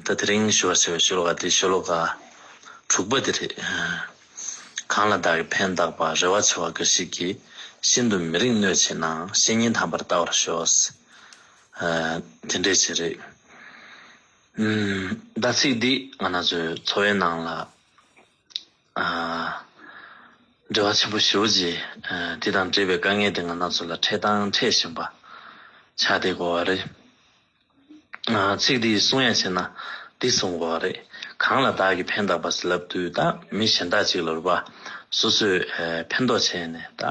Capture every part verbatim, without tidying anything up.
ད་དེ་རིང་ཞུ་བར་བྱ་བའི་ཤོ་ལོ་ཀ་དེ་ཤོ་ལོ་ཀ་དྲུག་པ་དེ་རེད། གང་ལ་བདག་གིས་ཕན་བཏགས་པ། རེ་བ་ཆེ་བ་འགའ་ཞིག་གིས། ཤིན་ཏུ་མི་རིགས་གནོད་བྱེད་ན། བཤེས་གཉེན་དམ་པར་ལྟ་བར་ཤོག། ཨ། དེ་འདྲས་ཅིག་རེད། ཨུམ། ད་ཚིག་འདི་ང་རང་ཚོའི་འཚོ་བའི་ནང་ལ། ཨ། འབྲེལ་བ་ཆེན་པོ་ཞེ་པོ་ཅིག་ཨ། དེ་དང་འབྲེལ་བའི་དཀའ་ངལ་དེ་ང་རང་ཚོ་ལ་འཕྲད་དང་འཕྲད་བཞིན་པ་ཆགས་བསྡད་ཡོད་རེད། ཨ། ཚིག་འདི་གསུང་ཡ་བྱས་ན་འདི་གསུང་དགོས་པ་རེད། གང་ལ་བདག་གིས་ཕན་བཏགས་པ་ཟེར་ལབ་དུས། ད་མི་གཞན་དག་ཅིག་ལ་རེད་པ། སོ་སོས་ཨ། ཕན་ཐོགས་བྱས་ནས། ད་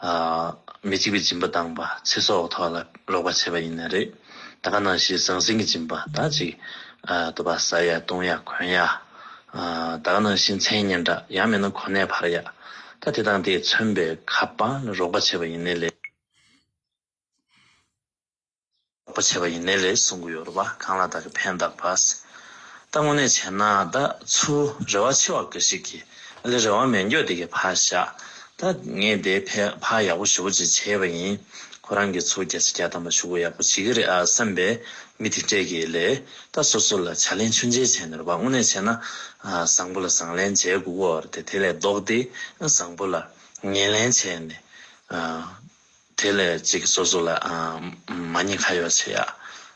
ཨ། མི་གཅིག་པའི་སྦྱིན་པ་བཏང་པ། ཚེ་སྲོག་ཐོག་ལ་རོགས་པ་བྱས་པ་ཡིན་ནའི་རེད། ད་ག་ནང་བཞིན་ཟང་ཟིང་གི་སྦྱིན་པ། ད་ཅིག་ཨ། དུ་བ་ཟ་ཡ་བཏུང་ཡ་གོན་ཡ། ཨ། ད་ག་ནང་བཞིན་མཚན་སྙན་གྲགས། ཡང་མིན་ན་གོ་གནས་འཕར་ཡ། ད་དེ་དང་དེས་མཚོན་པའི་ག་པ་ལ་རོགས་པ་བྱས་པ་ཡིན་ནའི་ལས། རོགས་པ་བྱས་པ་ཡིན་ནའི་ལས་གསུང་གི་ཡོད་རེད་པ། གང་ལ་བདག་གིས་ཕན་བཏགས་པ། ད་དངོས་གནས་བྱས་ན་ད་ཚུར་རེ་བ་ཆེ་བ་འགའ་ཞིག་གིས། ཨ་ལས་རེ་བ་མེད་མཁན་དེ་གས་ཕར་བཞག། ད་ངས་དེ་ཕ་ཕར་ཡག་པོ་ཞེ་པོ་ཅིག་བྱས་པ་ཡིན། ཁོ་རང་གིས་ཚུར་བརྒྱ་ཆ་བརྒྱ་ཐམ་པ་ཞུ་དགོས། ཡག་པོ་བྱེད་ཀྱི་རེད་ཨ་བསམ་པའི་མི་དེ་འདྲས་ཀྱིས་ལས། ད་སོ་སོ་ལ་བྱ་ལན་ཆུང་ཆེ་བྱས་ནས་རེད་པ། དངོས་གནས་བྱས་ན་ཨ། བཟང་པོ་ལ་བཟང་ལན་འཇལ་དགོས་ཀྱི་ཡོད་རེད་དེ། དེ་ལས་ལྡོག་སྟེ་བཟང་པོ་ལ་ངན་ལན་བྱས་ནས། ཨ། དེ་ལས་ཅིག་སོ་སོ་ལ་ཨ། མ་ཉེས་ཁ་གཡོག་བྱེད་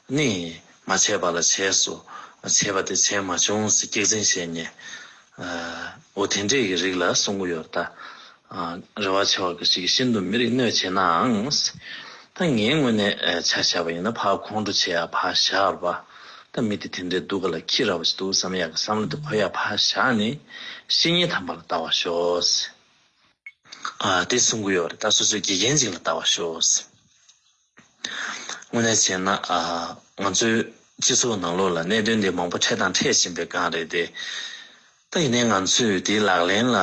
ཡ། ནི་མ་བྱས་པ་ལ་བྱས་སོ། བྱས་པ་དེ་བྱས་མ་བྱུང་ཟེར་སྐྱག་རྫུན་བཤད་མཁན། ཨ། འོ་དེ་འདྲས་ཀྱི་རིགས་ལ་གསུང་གི་ཡོད་རེད་ད། ཨ། རེ་བ་ཆེ་བ་འགའ་ཞིག་གིས། ཤིན་ཏུ་མི་རིགས་གནོད་བྱེད་ནའང་། ད་ངའི་ངོས་ནས་ཨ། ཆ་བཞག་པ་ཡིན་ན་ཕར་ཁོང་ཁྲོ་བྱེད་ཡ་ཕར་བཞག་རེད་པ། ད་མི་དེ་དེ་འདྲས་སྡུག་ག་ལ་འཁྱེར་ར་བ་ཞིག་འདུག་བསམ་ཡག་གི་བསམ་བློ་དེ་འཁོར་ཡ་ཕར་བཞག་ནས། བཤེས་གཉེན་དམ་པ་ལ་ལྟ་བར་ཤོག། ཨ། དེ་གསུང་གི་ཡོད་རེད། ད་སོ་སོའི་དགེ་རྒན་ཅིག་ལ་ལྟ་བར་ཤོག། དངོས་གནས་བྱས་ན་ཨ། ང་ཚོའི་སྤྱི་ཚོགས་ནང་ལོགས་ལ་གནད་དོན་འདི་མང་པོ་འཕྲད་དང་འཕྲད་བཞིན་པའི་སྒང་རེད་དེ། ད་ཡིན་ནའི་ང་ཚོས་དེའི་ལག་ལེན་ལ་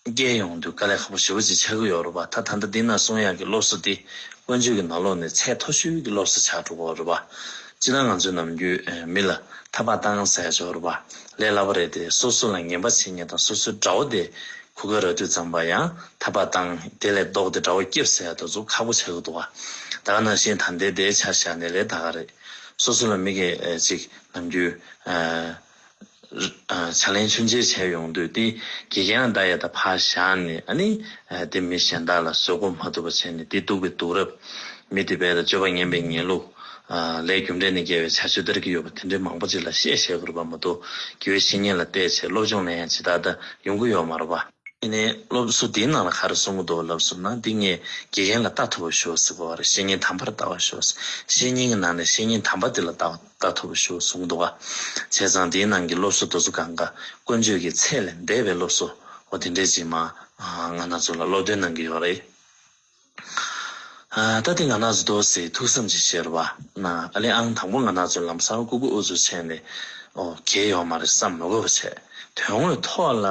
བཀལ་ཡོང་དུས་དཀའ་ལས་ཁག་པོ་ཞེ་པོ་ཅིག་ཆགས་ཀྱི་ཡོད་རེད་པ། ད་ད་ལྟ་འདི་ན་གསུང་ཡག་གི་སློབ་གསོ་འདི་ཀུན་སྤྱོད་ཀྱི་ནང་ལོགས་ནས་ཚད་མཐོ་ཤོས་ཀྱི་སློབ་གསོ་ཆགས་འགྲོ་གི་ཡོད་རེད་པ། སྤྱིར་བཏང་ང་ཚོའི་ནམ་རྒྱུན་ཨ། མི་ལ་ཐ་པག་བཏང་ཟེར་ཡ་ཅིག་ཡོད་རེད་པ། ལས་སླ་པོ་རེད་དེ། སོ་སོ་ལ་ངན་པ་བྱེད་མཁན་དང་སོ་སོའི་དགྲ་བོ་དེ་གུ་གེ་རག་དུས་ཙམ་པ་ཡང་ཐ་པག་བཏང་། དེ་ལས་ལྡོག་སྟེ་དགྲ་བོ་སྐྱབས་ཟེར་ཡ་དེ་ཚོ་ཁག་པོ་ཆགས་ཀྱི་འདུག་ག། ད་ག་ནང་བཞིན་ད་ལྟའི་དེའི་ཆ་བཞག་ནས་ལས་ད་ག་རེད། སོ་སོ་ལ་མི་གིས་ཨ། ཅིག་ནམ་རྒྱུན་ཨ། ཨ། ཕྱག་ལེན་ཆུང་ཆེ་བྱས་ཡོང་དུས། དེ་དགེ་རྒན་ལ་ལྟ་ཡ་ད་ཕར་བཞག་ནས། ཨ་ནི་ཨ། དེ་མི་གཞན་དག་ལ་བཟོད་སྒོམ་མ་ཐུབ་པ་བྱས་ནས། དེ་སྡུག་པའི་སྡུག་རབས། མི་དེ་བས་ལ་སྤྱོད་པ་ངན་པའི་ངན་ལུགས། ཨ། ལས་རྒྱུ་འབྲས་ནི་དགེ་བའི་བྱ་སྤྱོད་སྟེར་གྱི་ཡོད་པ་དེ་འདྲའི་མང་པོ་ཅིག་ལ་བཤད་བཤད་དགོས་རེད་པ། མ་གཏོགས་དགེ་བའི་བཤེས་གཉེན་ལ་བལྟས་བྱས་སློབ་སྦྱོང་ལེན་ཡ་ཇི་ལྟར་ད་ཡོང་གི་ཡོད་མ་རེད་པ། ཡིན་ནའི་སློབ་གསོ་འདིའི་ནང་ལ་ག་རེ་གསུང་གི་འདུག་ལབ་སོང་ན། འདི་ངས་དགེ་རྒན་ལ་ལྟ་ཐུབ་པ་ཞུ་ཟེར་གོ་བ་རེད། བཤེས་གཉེན་དམ་པར་ལྟ་བར་ཤོག། བཤེས་གཉེན་གྱི་ནང་ནས་བཤེས་གཉེན་དམ་པ་དེ་ལ་ལྟ་ལྟ་ཐུབ་པ་ཞུ་གསུང་གི་འདུག་ག། བྱས་ཙང་འདིའི་ནང་གི་སློབ་གསོ་དེ་ཚོ་གང་ག་ཀུན་སྤྱོད་ཀྱི་ཚད་ལས་འདས་པའི་སློབ་གསོ། འོ་དེ་འདྲས་ཅིག་མ་ང་རང་ཚོ་ལ་སློབ་སྟོན་གནང་གི་ཡོད་རེད། ཨ། ད་དེ་ང་རང་ཚོ་འདུག་སེ་ཐུགས་བསམ་ཅིག་བཞེས་རོགས་པ། ན་ཨ་ལེ་ཨང་དང་པོ་ང་རང་ཚོ་ལམ་སང་ཀུ་ཀུ་ཨུ་ཚུགས་བྱས་ནས། ཨོ་གལ་ཡོད་མ་རེད་བསམ་མི་དགོས་པ་བྱས། དོན་དངོས་ཐོག་ལ་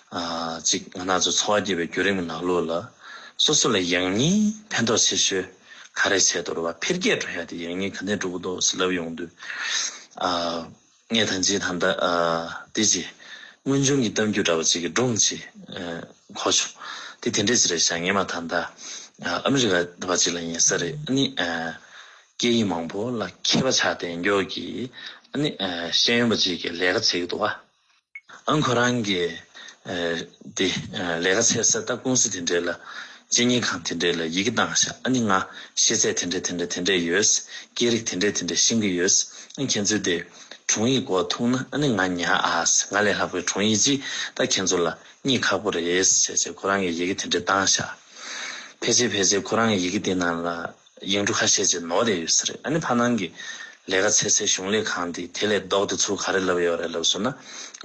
ཨ་ཅིག་ང་རང་ཚོ་འཚོ་བ་སྐྱེལ་བའི་བརྒྱུད་རིམ་གྱི་ནང་ལོགས་ལ། སོ་སོ་ལ་ཡག་ཉེས་ཕན་ཐོགས་ཆེ་ཤོས་ག་རེ་བྱས་འདུག་རོགས་པ། འཕེལ་རྒྱས་འགྲོ་ཡ་དེ་ཡག་ཉེས་ག་ནས་འགྲོ་གི་འདུག་ཟེར་ལབ་ཡོང་དུས། ཨ། ངས་ཐང་ཅིག་ད་ལྟ་ཨ་དེ་ཅིག་དངོས་བྱུང་གི་གཏམ་རྒྱུད་འདྲ་བ་ཅིག་གི་སྒྲུང་ཅིག་ཨ་གོ་བྱུང་། དེ་དེ་འདྲས་ཅིག་རེད་ཤག། ངས་མ་ད་ལྟ་ཨ་ཨ་མི་རི་ཀ་འདྲ་བ་ཅིག་ལ་ཡིན་ས་རེད། ཨ་ནི་ཨ་སྐད་ཡིག་མང་པོ་ལ་མཁས་པ་ཆགས་བསྡད་མགྱོགས་ཀྱི་ཨ་ནི་ཨ་ཤེས་ཡོན་པ་ཅིག་གིས་ལས་ཀ་བྱེད་ཀྱི་འདུག་ག། ཨ་ཁོ་རང་གིས་ཨ་དེ་ཨ་ལས་ཀ་བྱེད་ས་ད་ཀུང་སི་དེ་འདྲས་ལ། སྤྱི་གཉེར་ཁང་དེ་འདྲས་ལ་ཡི་གེ་བཏང་ཤག། ཨ་ནི་ང་ཤེས་ཚད་དེ་འདྲས་དེ་འདྲས་དེ་འདྲས་ཡོད། སྐད་རིགས་དེ་འདྲས་དེ་འདྲས་ཤེས་ཀྱི་ཡོད། ཨ་ཁྱེད་ཚོས་དེ་དྲུང་ཡིག་འགོ་ཐུག་ན་ཨ་ནི་ང་ཉར་ཨ་ཟེར། ང་ལས་ལྷག་པའི་དྲུང་ཡིག་ཅིག་ད་ཁྱེད་ཚོ་ལ་རྙེད་ཁག་པོ་རེད་ཟེར་བྱས་ཁོ་རང་གིས་ཡི་གེ་དེ་འདྲས་བཏང་ཤག། ཕལ་ཆེར་ཕལ་ཆེར་ཁོ་རང་གི་ཡི་གེ་དེ་ནང་ལ་ཡིག་འབྲུ་ཁ་ཤས་ཅིག་ནོར་བསྡད་ཡོད་ས་རེད། ཨ་ནི་ཕ་ནང་གི་ལས་ཀ་འཚོལ་སའི་གཞུང་ལས་ཁང་དེས་དེ་ལས་ལྡོག་སྟེ་ཚུར་ག་རེ་ལབ་ཡོད་རེད་ལབ་སོང་ན།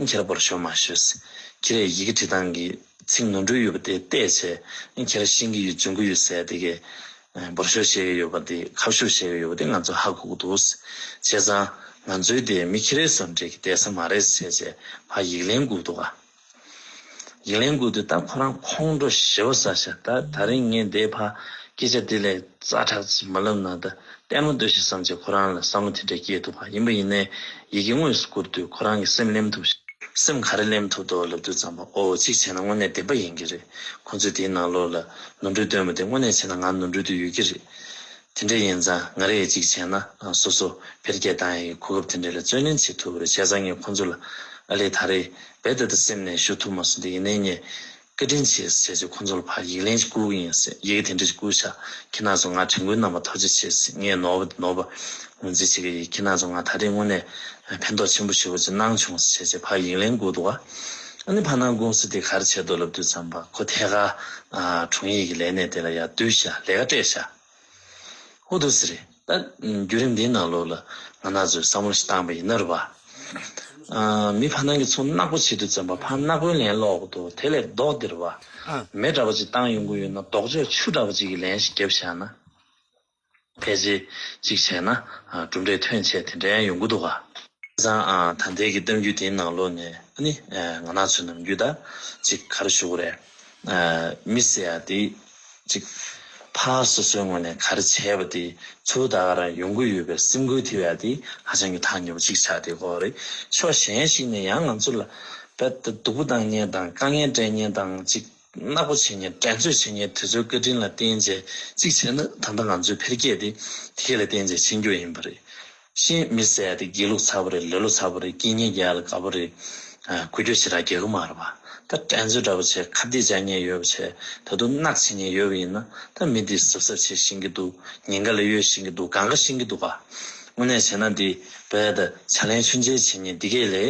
ཁྱེད་རང་འབོར་ཤོག་མ་ཞུས། ཁྱེད་རང་ཡི་གེ་བྲིས་སྟངས་ཀྱི་ཚིག་ནོར་འཁྲུལ་ཡོད་པ་དེ་བལྟས་བྱས། ཁྱེད་རང་ཤེས་ཀྱི་ཡོད་འཇོན་གྱི་ཡོད་ཟེར་དེ་གས་འབོར་ཤོག་བཤད་ཀྱི་ཡོད་པ་དེ། ཁ་ཤུགས་བཤད་ཀྱི་ཡོད་པ་དེ་ང་ཚོ་ཧ་གོ་གི་འདུག། བྱས་ཙང་ང་ཚོའི་དེ་མི་ཁྱེད་རང་ཚོ་འདྲ་གི་བསྡད་ས་མ་རེད་ཟེར་བྱས་ཕར་ཡིག་ལན་བསྐུར་འདུག་ག། ཡིག་ལན་བསྐུར་དུས་ད་ཁོ་རང་ཁོང་ཁྲོ་ཞེ་པོ་ཟ་ཤག། ད་ད་རིང་ངས་འདིར་ཕར་སྐད་ཆ་འདི་ལས་ཛ་དྲག་ཅིག་མ་ལབ་ན་ད་ལྟད་མོ་ལྟོས་ཤིག་བསམ་བྱས་ཁོ་རང་ལ་བསམ་བློ་དེ་འདྲ་སྐྱེས་འདུག་ག། ཡིན་པ་ཡིན་ནའི་ཡི་གེ་དངོས་སུ་བསྐུར་དུས་ཁོ་རང་གི་སེམས་གླེམ་ཐུབ་ཤག། སེམས་ག་རེ་གླེམ་ཐུབ་འདུག་ལབ་དུས་ཙམ་པ། ཨོ་གཅིག་བྱས་ན་དངོས་གནས་བདེན་པ་ཡིན་གྱི་རེད། ཁོ་ཚོས་དེའི་ནང་ལོགས་ལ་ནོར་འཁྲུལ་བཏོན་པ་དེ་དངོས་གནས་བྱས་ན་ང་ནོར་འཁྲུལ་དེ་ཡོད་ཀྱི་རེད། དེ་འདྲ་ཡིན་ཙང་ང་རས་གཅིག་བྱས་ན་སོ་སོ་འཕེལ་རྒྱས་བཏང་ཡའི་གོ་སྐབས་དེ་འདྲ་ལ་བརྩོན་ལེན་བྱེད་ཐུབ་པ་རེད། བྱས་ཙང་ངས་ཁོང་ཚོ་ལ་ཨ་ལས་ད་རེས་རྦད་དེ་ད་སེམས་ནས་ཞུ་ཐུབ་མ་སོང་། དེ་ཡིན་ནའི་ངས་བཀའ་དྲིན་ཆེ་ཟེར་བྱས་ཁོང་ཚོ་ལ་ཕར་ཡིག་ལན་ཞིག་བསྐུར་གི་ཡིན་ཟེར། ཡི་གེ་དེ་འདྲ་ཞིག་བསྐུར་ཤག་ཁྱེད་རང་ཚོ་ང་དྲན་སྐུལ་གནང་བ་ཐུགས་རྗེ་ཆེ་ཟེར། ངས་ནོར་བ་ནོར་བ་ངོས་འཛིན་བྱེད་ཀྱི་ཡིན། ཁྱེད་རང་ཚོ་ང་ད་རེས་དངོས་གནས་ཕན་ཐོགས་ཆེན་པོ་ཞེ་པོ་ཅིག་གནང་བྱུང་ཟེར་བྱས་ཕར་ཡིག་ལན་བསྐུར་འདུག་ག་ཨ་ནི་ཕ་ནང་ཀུང་སི་དེ་ག་རེ་བྱས་འདུག་ལབ་དུས་ཙམ་པ་ཁོ་ཐད་ཀར་ཨ་དྲུང་ཡིག་གི་ལས་གནས་དེ་ལ་ཡར་བསྡུས་ཤག་ལས་ཀ་སྤྲད་ཤག་ཧུ་དུ་སི་རེད། ད་བརྒྱུད་རིམ་འདིའི་ནང་ལོགས་ལ་ང་རང་ཚོས་བསམ་བློ་ཞིག་བཏང་པ་ཡིན་ན་རེད་པ། ཨ་མི་ཕ་ནང་གི་ཚོ་ནག་པོ་བྱེད་དུས་ཙམ་པ་ཕ་ནག་པོའི་ལན་སློག་གི་འདུག་དེ་ལས་ལྡོག་སྟེ་རེད་པ། མེ་འདྲ་པོ་ཅིག་བཏང་ཡོང་གི་ཡོད་ན་ལྡོག་ཕྱོགས་ཆུ་འདྲ་པོ་ཅིག་གི་ལན་ཞིག་བརྒྱབ་བཞག་ན། ཕལ་ཆེར་གཅིག་བྱས་ན་ཨ་གྲུབ་འབྲས་ཐོན་ཆེད་དེ་འདྲ་ཡང་ཡོང་གི་འདུག་ག་བྱས་ཙང་ཨ་ད་ལྟའི་གི་གཏམ་རྒྱུད་དེའི་ནང་ལོགས་ནས་ཨ་ནི་ཨ་ང་རང་ཚོའི་ནམ་རྒྱུན་ད་གཅིག་ག་རེ་ཞུ་དགོས་རེད། ཨ་མི་ཟེར་ཡ་དེ་གཅིག་ཕར་སོ་སོའི་ངོས་ནས་ག་རེ་བྱས་པ་དེ་ཚུར་ད་ག་རང་ཡོང་གི་ཡོད་པའི་སེམས་འགུལ་ཐེབས་ཡ་དེ་ཧ་ཅང་གི་ཐག་ཉེ་པོ་གཅིག་ཆགས་བསྡད་ཀྱི་ཡོད་རེད། ཕྱོགས་གཞན་ཞིག་ནས་ཡང་ང་ཚོ་ལ་རྦད་དེ་སྡུག་པོ་བཏང་མཁན་དང་དཀའ་ངལ་སྤྲད་མཁན་དང་གཅིག་ནག་པོ་བྱེད་མཁན་འགྲན་རྩོད་བྱེད་མཁན་དེ་ཚོའི་བཀའ་དྲིན་ལ་བརྟེན་བྱས་གཅིག་བྱས་ན་ད་ལྟ་ང་ཚོའི་འཕེལ་རྒྱས་དེ་དེ་གས་ལ་བརྟེན་བྱས་ཕྱིན་རྒྱུ་ཡིན་པ་རེད། ཤེས་མི་ཟེར་ཡ་དེ་དགེ་ལུགས་ཚ་པོ་རེད། ལེ་ལོ་ཚ་པོ་རེད། རྐྱེན་ངན་རྒྱག་ཡ་ལ་དགའ་པོ་རེད། ཨ་གུ་རྒྱུ་ཞེ་དྲག་རྒྱག་གི་མ་རེད་པ། ད་འགྲན་རྩོད་འདྲ་པོ་བྱས་ཁ་གཏད་བཅག་མཁན་ཡོད་པ་བྱས་ད་དུང་ནག་བྱེད་མཁན་ཡོད་པ་ཡིན་ན་ད་མི་དེ་གཟབ་གཟབ་བྱེད་ཤེས་ཀྱི་འདུག་ཉེན་ཁ་ལ་གཡོལ་ཤེས་ཀྱི་འདུག་གང་ག་ཤེས་ཀྱི་འདུག་ག་དངོས་གནས་བྱས་ན་འདི་བས་ད་ཕྱག་ལེན་ཆུང་ཆེ་བྱེད་མཁན་འདི་གས་ལས་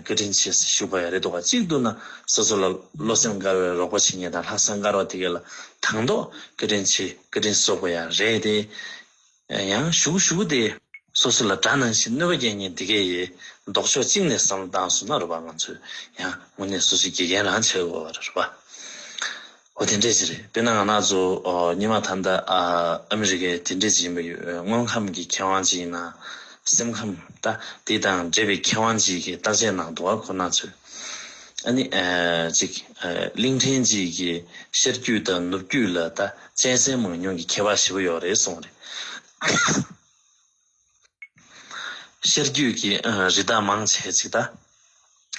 བཀའ་དྲིན་ཆེ་ཞུ་དགོས་ཡ་རེད་འདུག་ག་གཅིག་བསྡུར་ན་སོ་སོ་ལ་བློ་སེམས་དཀར་བའི་རོགས་པ་བྱེད་མཁན་དང་ལྷག་བསམ་དཀར་བ་དེ་གས་ལ་དང་ཐོག་བཀའ་དྲིན་ཆེ་བཀའ་དྲིན་གསོ་དགོས་ཡ་རེད་དེ། ཡང་ཞུ་ཞུ་དེ་སོ་སོ་ལ་དགྲ་ནང་བཞིན་གནོད་པ་སྐྱེལ་མཁན་དེ་གས་ཡི་ལྡོག་ཕྱོགས་གཅིག་ནས་བསམ་བློ་བཏང་སོང་ན་རེད་པ། ང་ཚོས་ཡང་དངོས་གནས་སོ་སོ་དགེ་རྒན་རང་བྱེད་དགོས་པ་རེད་པ། འོ་དེ་འདྲས་ཅིག་རེད། དཔེར་ན་ང་རང་ཚོ་ཨོ་སྔོན་མ་ད་ལྟ་ཨ་ཨ་མི་རི་ཀའི་དེ་འདྲས་ཅིག་ཡིན་པ་ཡོད། དངོས་ཁམས་ཀྱི་མཁས་དབང་ཅིག་ཡིན་ན་སེམས་ཁམས་ད་དེ་དང་འབྲེལ་བའི་མཁས་དབང་ཅིག་གིས་བརྟག་དཔྱད་གནང་འདུག་ག་ཁོ་ན་ཚོས་ཨ་ནི་ཨ་ཅིག་ཨ་གླིང་ཕྲན་ཅིག་གི་ཤར་རྒྱུད་དང་ནུབ་རྒྱུད་ལ་ད་གཅན་གཟན་མང་ཉུང་གི་ཁྱད་པར་ཞེ་པོ་ཡོད་རེད་གསུངས་རེད། ཤར་རྒྱུད་ཀྱི་ཨ་རི་དྭགས་མང་ཆེ་ཅིག་ད་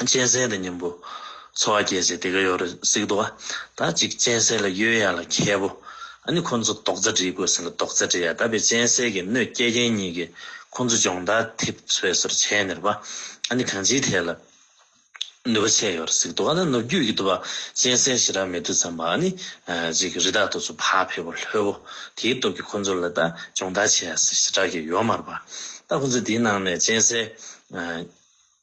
གཅན་གཟན་དང་མཉམ་པོ་འཚོ་བ་སྐྱེལ་བྱས་དེ་ག་ཡོད་རེད་ཟེར་གྱི་འདུག་ག་ད་ཅིག་གཅན་གཟན་ལ་གཡོལ་ཡ་ལ་མཁས་པོ། ཨ་ནི་ཁོ་ཚོ་རྡོག་རྩ་སྒྲིལ་དགོས་ཟེར་ན་རྡོག་རྩ་སྒྲིལ་ཡ། ད་དཔེ་གཅན་གཟན་གྱི་གནོད་སྐྱེལ་མཁན་གཉིས་ཀྱིས་ཁོ་ཚོ་སྦྱོང་བརྡར་ཐེབས་སོས་སོར་བྱས་ནས་རེད་པ། ཨ་ནི་གང་ཅིའི་ཐད་ལ་ནུས་པ་ཆེ་ཡོད་རེད་ཟེར་གྱི་འདུག་ག་ད་ནུབ་རྒྱུད་ཀྱི་འདུག་པ་གཅན་གཟན་ཞེ་དྲག་མེད་དུས་ཙམ་པ་ཨ་ནི་ཅིག་རི་དྭགས་དེ་ཚོ་ཕར་ཕེབས་པ་ལྷོད་པོ་དེའི་སྟོབས་ཀྱིས་ཁོ་ཚོ་ལ་ད་སྦྱོང་བརྡར་བྱེད་ཡ་ཞེ་དྲག་གི་ཡོད་མ་རེད་པ། ད་ཁོ་ཚོ་དེའི་ནང་ནས་གཅན་གཟན་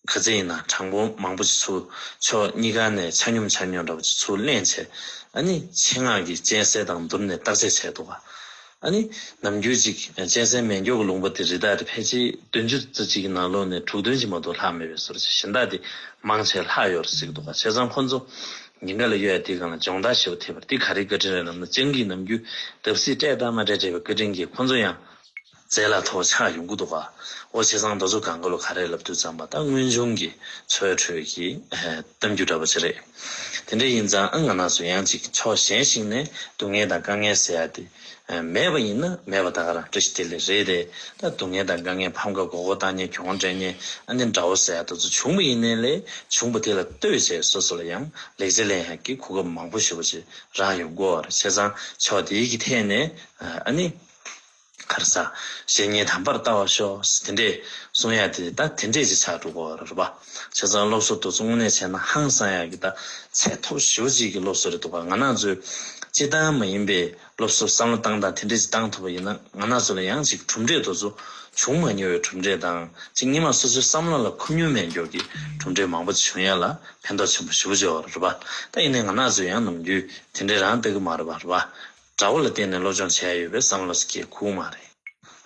ག་ཚད་ཡིན་ན་གྲངས་འབོར་མང་པོ་ཅིག་ཚུར་ཕྱོགས་གཉིས་ཀ་ནས་ཆ་སྙོམས་ཆ་སྙོམས་འདྲ་པོ་ཅིག་ཚུར་ལེན་བྱས། ཨ་ནི་ཆེད་མངགས་ཀྱིས་གཅན་གཟན་དང་བསྡུར་ནས་བརྟག་དཔྱད་བྱས་འདུག་ག་ཨ་ནི་ནམ་རྒྱུན་ཅིག་གཅན་གཟན་མེ་སྒྱོགས་ཀྱི་ལུང་པ་དེ་རི་དྭགས་དེ་ཕལ་ཆེར་བདུན་ཅུ་ཙམ་ཅིག་གི་ནང་ལོགས་ནས་དྲུག་བདུན་ཅིག་མ་གཏོགས་ལྷག་མེད་པའི་བཟོ་འདྲ་ཅིག་གཞན་དག་དེ་མང་ཆེ་ལྷག་ཡོད་རེད་ཟེར་གྱི་འདུག་ག་བྱས་ཙང་ཁོ་ཚོ་ཉེན་ཁ་ལ་གཡོལ་ཡ་དེའི་སྒང་ལ་སྦྱོང་བརྡར་ཞེ་པོ་ཐེབས་པ་རེད། དེ་ག་རེའི་བཀའ་དྲིན་རེད་ལབ་ན་སྤྱང་ཀིས་ནམ་རྒྱུན་བརྡབ་གསིག་སྤྲད་དང་མ་སྤྲད་སྤྲད་པའི་བཀའ་དྲིན་གྱིས་ཁོ་ཚོ་ཡང་རྩལ་ལ་ཐོགས་ཆགས་ཡོང་གི་འདུག་ག་འོ་བྱས་ཙང་དེ་ཚོ་གང་ག་ལོ་ག་རེ་ལབ་དུས་ཙམ་པ་ད་དངོས་བྱུང་གི་འཚོ་བའི་ཁྲོད་ཀྱི་གཏམ་རྒྱུད་འདྲ་པོ་ཅིག་རེད། དེ་འདྲ་ཡིན་ཙང་ཨ་ང་རང་ཚོ་ཡང་ཅིག་ཕྱོགས་གཞན་ཞིག་ནས་སྡུག་བསྔལ་དང་དཀའ་ངལ་ཟེར་ཡ་དེ་མེད་པ་ཡིན་ན་མེད་པ་ད་ག་རང་བཀྲ་ཤིས་བདེ་ལེགས་རེད་དེ། ད་སྡུག་བསྔལ་དང་དཀའ་ངལ་ཕམ་ཁ་མགོ་སྐོར་བཏང་ཉེན་གྱོང་སྤྲད་ཉེན་ཨ་ནི་དགྲ་བོ་ཟེར་ཡ་དེ་ཚོ་བྱུང་བ་ཡིན་ནའི་ལས་བྱུང་བ་དེ་ལ་ལྟོས་བྱས་སོ་སོ་ལ་ཡང་ལེགས་ཆ་ལེན་ཡ་གི་གོ་སྐབས་མང་པོ་ཞེ་པོ་ཅིག་རག་ཡོང་གི་ཡོད་རེད། བྱས་ཙང་ཕྱོགས་དེའི་གི་ཐད་ནས་ཨ་ནི། ག་རེ་ཟ། གཞན་ངན་དམ་པར་ལྟ་བར་ཤོག་དེ་འདྲས་གསུང་ཡ་དེ་ད་དེ་འདྲས་ཅིག་ཆགས་འགྲོ་གི་ཡོད་རེད་པ། བྱས་ཙང་སློབ་གསོ་དེ་ཚོ་དངོས་གནས་བྱས་ན་ཧང་སང་ཡ་གི་ད་ཚད་མཐོ་ཤོས་ཅིག་གི་སློབ་གསོ་རེད་འདུག་ག་ང་རང་ཚོས་སྤྱིར་བཏང་མ་ཡིན་པའི་སློབ་གསོ་བསམ་བློ་བཏང་སྟངས་དེ་འདྲས་ཅིག་བཏང་ཐུབ་པ་ཡིན་ན་ང་རང་ཚོ་ལ་ཡང་ཅིག་གྲུབ་འབྲས་དེ་ཚོ་བྱུང་མ་མྱོང་བའི་གྲུབ་འབྲས་དང་ཅིག་སྔོན་མ་སོ་སོའི་བསམ་བློ་ལ་འཁོར་མྱོང་མེད་མཁན་གྱི་གྲུབ་འབྲས་མང་པོ་ཅིག་བྱུང་ཡ་ལ་ཕན་ཐོགས་ཆེན་པོ་ཞེ་པོ་ཅིག་ཡོད་རེད་པ། ད་ཡིན་ནའི་ང་རང་ཚོས་ཡང་ནམ་རྒྱུན་དེ་འདྲས་རང་ལྟ་གི་མ་རེད་པ་རེད་པ། དགྲ་བོ་ལ་བརྟེན་ནས་སློབ་སྦྱོང་བྱས་ཡོད་པའི་བསམ་བློ་སྐྱེ་ཁུག་མ་རེད།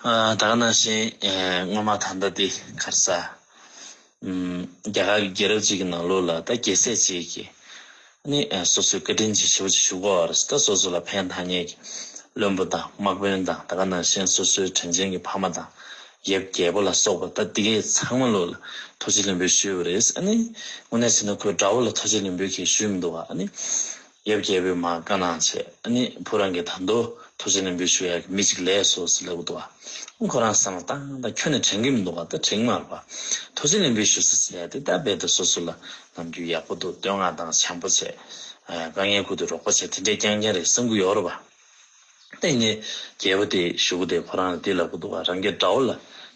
ཨ་ད་ག་ནང་བཞིན་ཨེ་སྔོན་མ་ད་ལྟ་འདི་ག་རེ་ཟ། ཨམ་རྒྱ་གར་གྱི་རྒྱལ་རབས་ཅིག་གི་ནང་ལོགས་ལ་ད་རྒྱལ་སྲས་ཅིག་གིས་ནི་ཨེ་སོ་སོའི་བཀའ་དྲིན་ཆེ་ཞེ་པོ་ཅིག་ཞུ་དགོས་པ་རེད། ད་སོ་སོ་ལ་ཕན་ཐོགས་མཁན་གྱི་བློན་པོ་དང་དམག་དཔོན་དང་ད་ག་ནང་བཞིན་སོ་སོའི་དྲིན་ཅན་གྱི་ཕ་མ་དང་ཡབ་རྒྱལ་པོ་ལ་སོགས་པ་ད་འདི་གའི་ཚང་མ་ལོགས་ལ་ཐུགས་རྗེ་ལེགས་འབུལ་ཞུས་པ་རེད། ཨ་ནི་དངོས་གནས་བྱས་ན་ཁོས་དགྲ་བོ་ལ་ཐུགས་རྗེ་ལེགས་འབུལ་གྱིས་ཞུས་མི་འདུག་ག་ཨ་ནི། ཡབ་རྒྱལ་པོས་མར་བཀའ་གནང་བྱས་ཨ་ནི་བུ་རང་གིས་ད་དུང་ཐུགས་རྗེ་ལེགས་འབུལ་ཞུ་ཡག་གི་མི་གཅིག་ལས་སོ་ཟེར་ལབ་འདུག་ག་ཁོ་རང་བསམ་བློ་བཏང་ད་ཁྱོན་ནས་དྲན་གྱི་མི་འདུག་ག་ད་དྲན་མ་རེད་པ། ཐུགས་རྗེ་ལེགས་འབུལ་ཞུ་ས་ཟེར་ཡ་དེ་ད་རྦད་དེ་སོ་སོ་ལ་ནམ་རྒྱུན་ཡག་པོ་འདུག་བསྟོད་བསྔགས་དང་བྱམས་པོ་བྱས་དཀའ་ངལ་ཁུར་དུས་རོགས་པ་བྱས་དེ་འདྲའི་རྐྱང་རྐྱང་རེད་བསམ་གྱི་ཡོད་རེད་པ། ད་ཡིན་ནའི་རྒྱལ་པོ་དེ་ཞུ་གི་དེ་ཁོ་རང་ལ་འདི་ལབ་གི་འདུག་ག་རང་གི་དགྲ་བོ་ལ་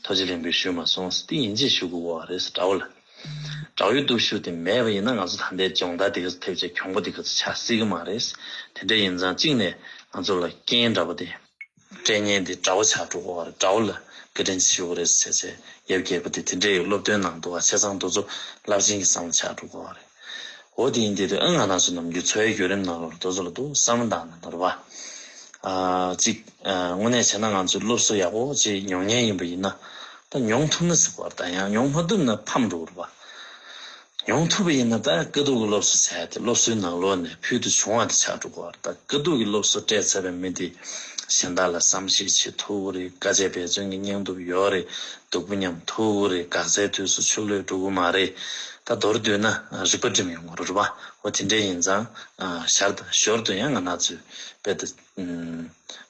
ཐུགས་རྗེ་ལེགས་འབུལ་ཞུས་མ་སོང་ཟེར། དེ་ཡིན་གཅིག་ཞུ་དགོས་པ་རེད་ཟེར། དགྲ་བོ་ལ། དགྲ་བོའི་སྟོབས་ཤུགས་དེ་མེད་པ་ཡིན་ན་ང་ཚོ་ད་ལྟའི་སྦྱོང་བརྡར་དེ་ག་ཚོད་ཐེབས་བྱས་གྱོང་པོ་དེ་ག་ཚོད་ཆགས་སྲིད་ཀྱི་མ་རེད། དེ་འདྲ་ཡིན་ཙང་གཅིག་ནས་ང་ཚོ་ལ་རྐྱེན་འདྲ་པོ་དེ་སྤྲད་མཁན་དེ་དགྲ་བོ་ཆགས་འགྲོ་གི་ཡོད་རེད། དགྲ་བོ་ལ་བཀའ་དྲིན་ཆེ་ཞུ་དགོས་རེད་ཟེར་བྱས་ཡབ་རྒྱལ་པོ་དེ་དེ་འདྲའི་སློབ་སྟོན་གནང་འདུག་ག་བྱས་ཙང་དེ་ཚོ་རླབས་ཆེན་གྱི་བསམ་བློ་ཆགས་འགྲོ་གི་ཡོད་རེད། འོ་དེ་ཡིན་དུས་ཨ་ང་རང་ཚོ་ནམ་རྒྱུན་འཚོ་བའི་བརྒྱུད་རིམ་ནང་ལོགས་ལ་དེ་ཚོ་ལ་འདུག་བསམ་བློ་བཏང་ན་འདོར་བ། ཨ་གཅིག་ཨ་དངོས་གནས་བྱས་ན་ང་ཚོས་སློབ་གསོ་ཡག་པོ་ཅིག་མྱོང་མཁན་ཡིན་པ་ཡིན་ན། ད་མྱོང་ཐུབ་ན་ཟེར་བ་ད་ཡང་མྱོང་མ་ཐུབ་ན་ཕམ་འགྲོ་རེད་པ། མྱོང་ཐུབ་པ་ཡིན་ན་ད་དཀའ་སྡུག་གི་སློབ་གསོ་ཟེར་ཡ་དེ་སློབ་གསོའི་ནང་ལོགས་ནས་ཕུལ་དུ་བྱུང་བ་དེ་ཆགས་འགྲོ་གི་ཡོད་རེད། ད་དཀའ་སྡུག་གི་སློབ་གསོ་སྤྲད་ཚར་བའི་མི་དེ་གཞན་དག་ལ་བསམ་ཤེས་བྱེད་ཐུབ་ཀྱི་རེད། དཀའ་སྤྱད་འབད་བརྩོན་གྱི་སྙིང་སྟོབས་ཡོད་རེད། སྡུག་པོ་མཉམ་ཐུབ་ཀྱི་རེད། འགག་རྩའི་དུས་སུ་ཕྱི་ལོགས་འགྲོ་གི་མ་རེད། ད་མདོར་བསྡུས་ན་རིག་པ་སྒྲིམ་ཡོང་གི་རེད་པ། འོ་དེ་འདྲ་ཡིན་ཙང་ཞར་དང་ཞོར་དུ་ཡང་ང་རང་ཚོས་དཔེ་ད་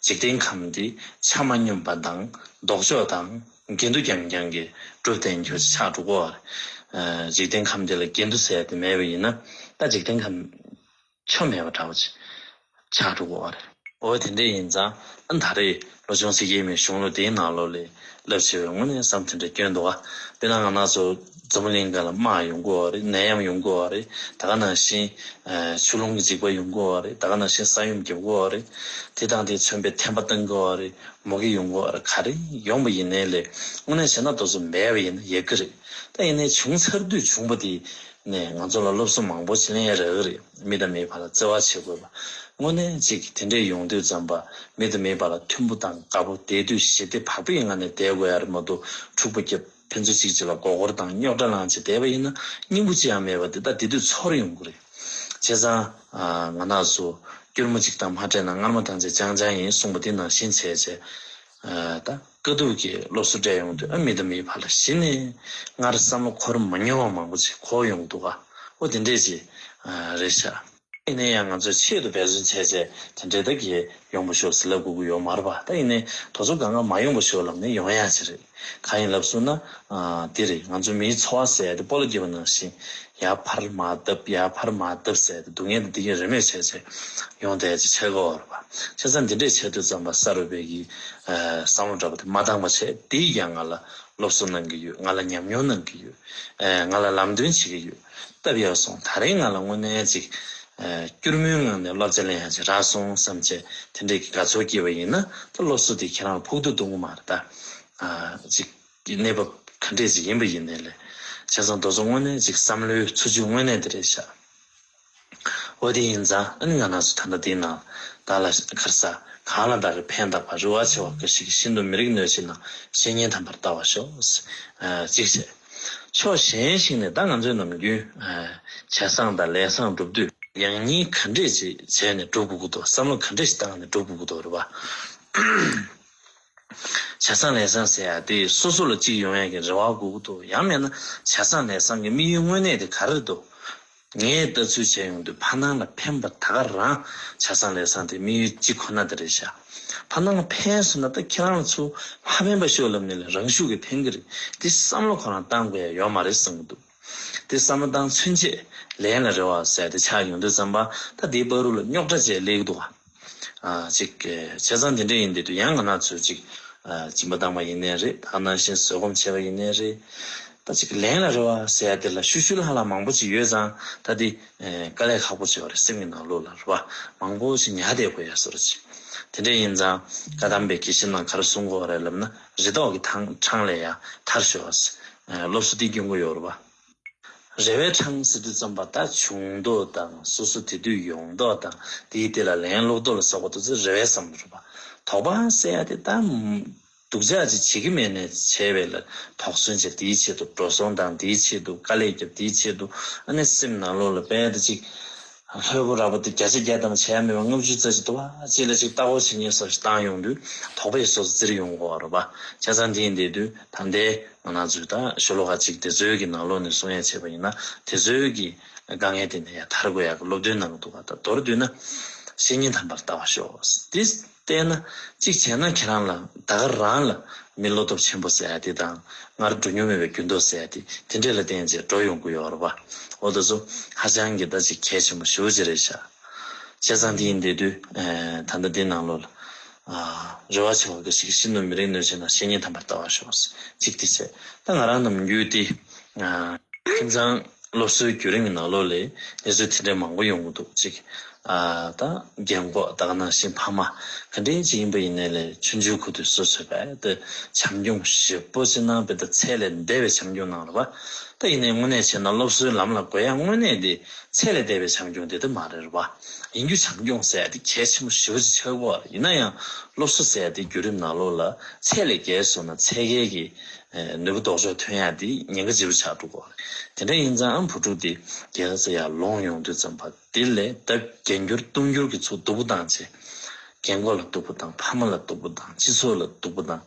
འཇིག་རྟེན་ཁམས་འདི་ཆ་མ་སྙོམས་པ་དང་ལྡོག་ཕྱོགས་དང་། འགལ་འདུ་རྐྱང་རྐྱང་གི་གྲུབ་བསྟན་ཁྱོད་ཆགས་འགྲོ་གོ། འཇིག་རྟེན་ཁམས་འདི་ལ་འགལ་འདུ་ཟེར་དེ་མེད་པ་ཡིན་ན་ད་འཇིག་རྟེན་ཁམས་ཆོ་མེད་པ་འདྲ་བོ་ཅིག་ཆགས་འགྲོ་གོ་རེད། འོ་དེ་འདྲ་ཡིན་ཙང་ཨ་ད་རེས་ལོ་ཆུང་སྲིད་ཀྱི་མི་གཞུང་ལུགས་དེའི་ནང་ལོགས་ལས་རླབས་ཆེ་བའི་དངོས་གནས་བསམ་དེ་འདྲ་སྐྱོན་འདུག་ག་དཔེར་ན་ང་རང་ཚོ་འཛམ་བུ་གླིང་སྒང་ལ་དམག་ཡོང་གོ་རེད། ནད་ཡམས་ཡོང་གོ་རེད། ད་ག་ནང་བཞིན་ཆུ་ཀླུང་གི་འཇིགས་པ་ཡོང་གོ་རེད། ད་ག་ནང་བཞིན་ས་ཡོམ་རྒྱབ་གོ་རེད། དེ་དང་དེས་མཚོན་པའི་ཐན་པ་བཏང་གོ་རེད། མུ་གེ་ཡོང་གི་ཡོད་རེད། ག་རེ་ཡོང་པ་ཡིན་ནའི་ལས་དངོས་གནས་བྱས་ན་དེ་ཚོ་མེད་པ་ཡིན་ན་ཡག་གི་རེད། ད་ཡིན་ནའི་བྱུང་ཚར་དུས་བྱུང་པ་དེ་ནས་ང་ཚོ་ལ་སློབ་གསོ་མང་པོ་ཞིག་ལེན་ཡ་རག་གི་རེད། མི་དང་མིའི་བར་ལ་བརྩེ་བ་བྱེད་དགོས་པ། དངོས་གནས་ཅིག་དེ་འདྲས་ཡོང་དུས་ཙམ་པ་མི་དང་མིའི་བར་ལ་མཐུན་པོ་དང་དགའ་པོ་བསྡད་དུས་ཞི་བདེ་བག་ཕེབས་ཀྱི་ངང་ནས་བསྡད་དགོས་ཡ་རེད་མ་གཏོགས་འཁྲུག་པ་རྒྱབ་ཕན་ཚུན་གཅིག་གཅིག་ལ་མགོ་སྐོར་དང་རྙོག་དྲ་ལངས་བྱས་བསྡད་པ་ཡིན་ན་སྙིང་པོ་ཅི་ཡང་མེད་པ་དེ་ད་དེ་དུས་ཚོར་ཡོང་གི་རེད། བྱས་ཙང་ང་རང་ཚོ་སྐྱུར་མོ་གཅིག་དང་མ་སྤྲད་ན་མངར་མོ་དང་བཅས་ཅང་ཅང་ཡིན་གསུངས་པ་དེ་ནང་བཞིན་བྱས་བྱས། ད་དཀའ་སྡུག་གི་སློབ་གསོ་སྤྲད་ཡོང་དུས་ཨ་མི་དང་མིའི་བར་ལ་གཞི་ནས་སྔར་བསམ་བློ་འཁོར་མ་མྱོང་བ་མང་པོ་ཅིག་འཁོར་ཡོང་འདུག་ག་འོ་དེ་འདྲས་ཅིག་རེད་ཤག་ཡིན་ན་ཡང་ང་ཚོས་ཆེད་དུ་འབད་བརྩོན་བྱས་བྱས་དེ་འདྲས་ད་གི་ཡོང་བ་ཤོག་ཟེར་ལབ་དགོས་ཀྱི་ཡོད་མ་རེད་པ། ད་ཡིན་ནའི་དེ་ཚོ་གང་ག་མ་ཡོང་བ་ཤོག་ལབ་ནས་ཡོང་ཡ་ཅིག་རེད། གང་ཡིན་ལབ་སོང་ན། ཨ་དེ་རེད། ང་ཚོ་མིའི་འཚོ་བ་ཟེར་ཡ་དེ་སྤོ་ལོ་རྒྱག་པ་ནང་བཞིན་ཡར་འཕར་མར་བརྡབ་ཡར་འཕར་མར་བརྡབ་ཟེར་ཡ་དེ་སྡུག་བསྔལ་དེ་འདི་གིན་རེ་མོས་བྱས་བྱས་ཡོང་བསྡད་ཡ་ཅིག་ཆགས་ཀྱི་ཡོད་རེད་པ། བྱས་ཙང་འདི་འདྲས་བྱས་དུས་ཙམ་པ་ས་རུ་པའི་གི་ཨ་བསམ་བློ་འདྲ་པོ་དེ་མ་བཏང་བ་བྱས། དེས་ཀྱང་ང་ལ་སློབ་གསོ་གནང་གི་ཡོད། ང་ལ་ཉམས་མྱོང་གནང་གི་ཡོད། ཨ་ང་ལ་ལམ་སྟོན་བྱེད་ཀྱི་ཡོད། སྟབས་ཡག་སོང་། ད་རེས་ང་ལ་དངོས་གནས་ཅིག་ཨ་སྐྱུར་མོའི་ངང་ནས་བསླབ་བྱ་ལེན་ཡ་ཅིག་རག་སོང་བསམ་བྱས་དེ་འདྲས་ཀྱི་དགའ་ཚོར་སྐྱེས་པ་ཡིན་ན་ད་སློབ་གསོ་དེ་ཁྱེད་རང་ལ་ཕོག་ཐུག་གཏོང་གི་མ་རེད་ད། ཨ་ཅིག་གི་གནས་བབ་ག་འདྲས་ཅིག་ཡིན་པ་ཡིན་ནའི་ལས། བྱས་ཙང་དེ་ཚོ་དངོས་གནས་ཅིག་བསམ་བློའི་འཚོ་བཅུད་དངོས་གནས་དེ་རེད་ཤག་འོ་དེ་ཡིན་ཙང་ཨ་ནི་ང་རང་ཚོ་ད་ལྟ་དེའི་ནང་བདག་ལ་ག་རེ་ཟ་གང་ལ་བདག་གིས་ཕན་བཏགས་པ། རེ་བ་ཆེ་བ་འགའ་ཞིག་གིས། ཤིན་ཏུ་མི་རིགས་གནོད་བྱེད་ན། བཤེས་གཉེན་དམ་པར་ལྟ་བར་ཤོག་ཨ་གཅིག་བྱས། ཕྱོགས་གཞན་ཞིག་ནས་ད་ང་ཚོའི་ནམ་རྒྱུན་ཨ་བྱས་བཟང་དང་ལས་བཟང་སྒྲུབ་དུས་ཡང་སྙིང་ག་འདྲས་ཅིག་བྱས་ནས་སྒྲུབ་དགོས་ཀྱི་འདུག་བསམ་བློ་ག་འདྲས་ཤིག་བཏང་ནས་སྒྲུབ་དགོས་ཀྱི་འདུག་རེད་པ། བྱས་བཟང་ལས་བཟང་ཟེར་ཡ་དེ་སོ་སོ་ལ་གཅིག་ཡོང་ཡ་གི་རེ་བ་དགོས་ཀྱི་འདུག་ཡང་མིན་ན་བྱས་བཟང་ལས་བཟང་གི་དམིགས་ཡུལ་དངོས་གནས་དེ་ག་རེ་འདུག་ངས་ལྟ་ཚུལ་བྱས་ཡོང་དུས་ཕ་ནང་ལ་ཕན་པ་ད་ག་རང་བྱས་བཟང་ལས་བཟང་དེ་དམིགས་ཡུལ་གཅིག་ཁོ་ན་དེ་རེད་ཤག་ཕ་ནང་ལ་ཕན་སོང་ན་ད་ཁྱེད་རང་ལ་ཚུར་མ་ཕན་པ་ཤོག་ལབ་ནས་ལས་རང་ཤུགས་ཀྱིས་ཕན་གྱི་རེད། དེ་བསམ་བློ་ཁོ་རང་བཏང་དགོས་ཡ་ཡོད་མ་རེད་བསམ་གྱི་འདུག་དེ་བསམ་བློ་བཏང་ཚུན་ཆད་ལན་ལ་རེ་བ་ཟེར་དེ་ཆགས་ཡོང་དུས་ཙམ་པ་ད་དེའི་བར་དུ་ལ་རྙོག་དྲ་བྱས་སླེབས་ཀྱི་འདུག་ག་ཨ་ཅིག་བྱས་ཙང་དེ་འདྲ་ཡིན་དུས་ཡང་ང་རང་ཚོས་ཅིག་ཨ་སྦྱིན་པ་བཏང་པ་ཡིན་ནའི་རེད། ད་ག་ནང་བཞིན་བཟོད་སྒོམ་བྱས་པ་ཡིན་ནའི་རེད། ད་ཅིག་ལན་ལ་རེ་བ་ཟེར་ཡ་དེ་ལ་ཤུལ་ཤུལ་ལྷང་ལྷང་མང་པོ་ཅིག་ཡོད་ཙང་ད་དེ་ཨ་དཀའ་ལས་ཁག་པོ་ཅིག་ཡོད་རེད། སེམས་ཀྱི་ནང་ལོགས་ལ་རེ་བ་མང་པོ་ཅིག་ཉར་བསྡད་དགོས་ཡ་བཟོ་འདྲ་ཅིག་དེ་འདྲ་ཡིན་ཙང་བཀའ་གདམས་པའི་དགེ་བཤེས་རྣམས་ག་རེ་གསུང་གི་ཡོད་རེད་ལབ་ན། རེ་དོགས་ཀྱི་ཐང་འཕྲང་ལས་ཡ་ཐར་ཤོག་ཨ་སློབ་གསོ་འདི་སྐྱོན་གྱི་ཡོད་རེད་པ། རེ་བའི་འཕྲང་ཟེར་དུས་ཙམ་པ་ད་བྱུང་མདོག་དང་སོ་སོ་དེ་དུས་ཡོང་མདོག་དང་དེའི་དེ་ལ་ལན་སློག་མདོག་ལ་སོགས་པ་དེ་ཚོ་རེ་བའི་བསམ་བློ་རེད་པ། དོགས་པ་ཟེར་ཡ་དེ་ད་སྡུག་ཅག་ཅིག་བྱེད་ཀྱི་མེད་ནས་བྱས་པའི་ལ་དོགས་ཟོན་བྱས། དེའི་ཆེད་དུ་འགྲོ་སོང་བཏང་། དེའི་ཆེད་དུ་དཀའ་ལས་བརྒྱབ། དེའི་ཆེད་དུ་ཨ་ནི་སེམས་ནང་ལོགས་ལ་དཔེ་ད་ཅིག་ལྷོད་པོ་ར་བ་དེ་བརྒྱ་ཆ་བརྒྱ་ཙམ་བྱས་མེད་པ་ལྔ་བཅུ་ཙམ་ཅིག་འདུག་པ། ཅིག་ལ་ཅིག་ལྟ་སྐོར་བྱེད་མཁན་སོགས་ཤིག་བཏང་ཡོང་དུས་དོགས་པ་ཡི་སོ་སོ་བཙིར་ཡོང་གི་ཡོད་རེད་པ། བྱས་ཙང་དེ་ཡིན་བསྡད་དུས་ད་ལྟའི་ང་རང་ཚོའི་ད་ཤོ་ལོ་ཀ་གཅིག་དེ་ཚོའི་གི་ནང་ལོགས་ནས་གསུང་ཡ་བྱས་པ་ཡིན་ན་དེ་ཚོའི་གི་དཀའ་ངལ་དེ་ནས་ཡར་ཐར་དགོས་ཡག་གི་སློབ་སྟོན་གནང་གི་འདུག་ག་ད་མདོར་བསྡུས་ན་བཤེས་གཉེན་དམ་པར་ལྟ་བར་ཤོག་དེ་བལྟས་ན་གཅིག་བྱས་ན་ཁྱེད་རང་ལ་ད་ག་རང་ལ་མི་བློ་སྟོབས་ཆེན་པོ་ཟེར་ཡ་དེ་དང་སྔར་འགྲོ་མྱོང་མེད་པའི་འགྱུར་ལྡོག་ཟེར་ཡ་དེ་དེ་འདྲས་ལ་བརྟེན་བྱས་འགྲོ་ཡོང་གི་ཡོད་རེད་པ། འོ་དེ་ཚོ་ཧ་ཅང་གི་ད་ཅིག་གལ་ཆེན་པོ་ཞེ་པོ་ཅིག་རེད་ཤག་བྱས་ཙང་དེ་ཡིན་བསྡད་དུས་ད་ལྟ་འདི་ནང་ལོགས་ལ་ རེ་བ་ཆེ་བ་གི་ཞིག་ཤིན་ཏུ་མི་རིགས་གནོད་བྱེད་ན་བཤེས་གཉེན་དམ་པར་ལྟ་བར་ཤོག་གཅིག་དེ་བྱས། ད་ང་རང་ནམ་རྒྱུན་དེ་ཁྱིམ་ཚང་སློབ་གསོའི་བརྒྱུད་རིམ་གྱི་ནང་ལོགས་ལས་གནས་ཚུལ་དེ་འདྲའི་མང་པོ་ཡོང་གི་འདུག་གཅིག་ད་རྒན་གོག་ད་ག་ནང་བཞིན་ཕ་མ་ག་འདྲའི་ཅིག་ཡིན་པ་ཡིན་ནའི་ལས་ཆུང་ཆུང་ཁུ་དུས་སོ་སོས་བས་ད་བྱམས་སྐྱོང་ཞེ་པོ་ཅིག་གནང་བས་ད་ཚད་ལས་འདས་པའི་བྱམས་སྐྱོང་གནང་རེད་བ། ད་ཡིན་ནའི་དངོས་གནས་བྱས་ན་སློབ་གསོའི་ལམ་ལ་འགོད་ཡ་དངོས་གནས་དེ་ཚད་ལས་འདས་པའི་བྱམས་སྐྱོང་དེ་ད་མ་རེད་བ། ཡིན་རྒྱུ་བྱམས་སྐྱོང་ཟེར་ཡ་དེ་གལ་ཆེན་པོ་ཞེ་པོ་ཅིག་ཆགས་ཀྱི་ཡོད་རེད། ཡིན་ན་ཡང་སློབ་གསོ་ཟེར་ཡ་དེ་བརྒྱུད་རིམ་ནང་ལོགས་ལ་ཚད་ལས་བརྒལ་སོང་ན་ཚད་བརྒལ་གྱི་ནུས་པ་ལྡོག་ཕྱོགས་ཐོན་ཡ་དེ་ཉེན་ཁ་ལྗིད་པོ་ཆགས་འགྲོ་གི་ཡོད་རེད། དེ་འདྲ་ཡིན་ཙང་ཨ་བུ་ཕྲུག་དེ་རྒྱལ་ཁབ་ཟེར་ཡ་ལོངས་ཡོང་དུས་ཙམ་པ་དེ་ལས་ལྡབ་བརྒྱད་འགྱུར་སྟོང་འགྱུར་གྱི་ཚུར་སྡུག་པོ་བཏང་བྱས། རྒན་གོག་ལ་སྡུག་པོ་བཏང་། ཕ་མ་ལ་སྡུག་པོ་བཏང་། སྤྱི་ཚོགས་ལ་སྡུག་པོ་བཏང་།